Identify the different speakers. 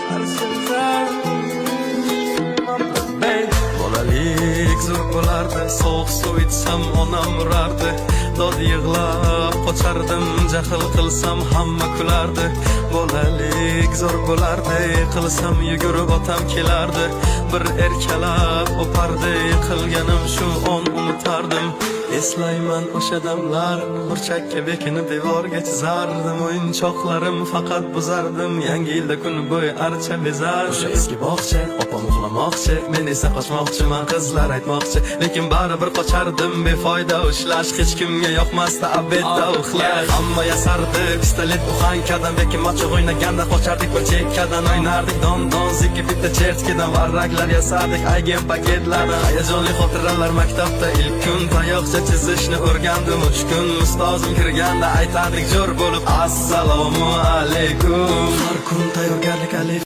Speaker 1: I'm the best. Bolalik zo'r bo'lardi. Sovuq suv ichsam, onam urardi. Dod yig'lab qochardim. Jahl qilsam, hamma kulardi. Bolalik zo'r bo'lardi. Qilsam, yugurib otam kelardi. Bir erkalab o'pardi. Qilganim shu on unutardim. Eslayman o'sha damlarni. Burchakka bekinib, devorga chizardim. O'yinchoqlarim faqat buzardim. Yangi yilda kun bo'yi archa bezar. O'sha eski bog'cha. Opam uxlamoqchi, men esa qochmoqchiman. Qizlar aytmoqchi, lekin baribir qochardim. Befoyda ushlash hech kimga yoqmasdi. Обед da uxlash. Hamma yasardi pistolet буханка dan. Bekinmachoq o'ynaganda qochardik bir chekkadan. O'ynardik don don ziki bitta chertkidan. Varraklar yasardik aygen paketlardan. Hayajonli xotiralar. Maktabda ilk kun tayoqcha chizishni o'rgandim 3 kun. Ustozim kirganda aytardik jo'r bo'lib: "Assalomu alaykum". Har kun tayyorgarlik alif.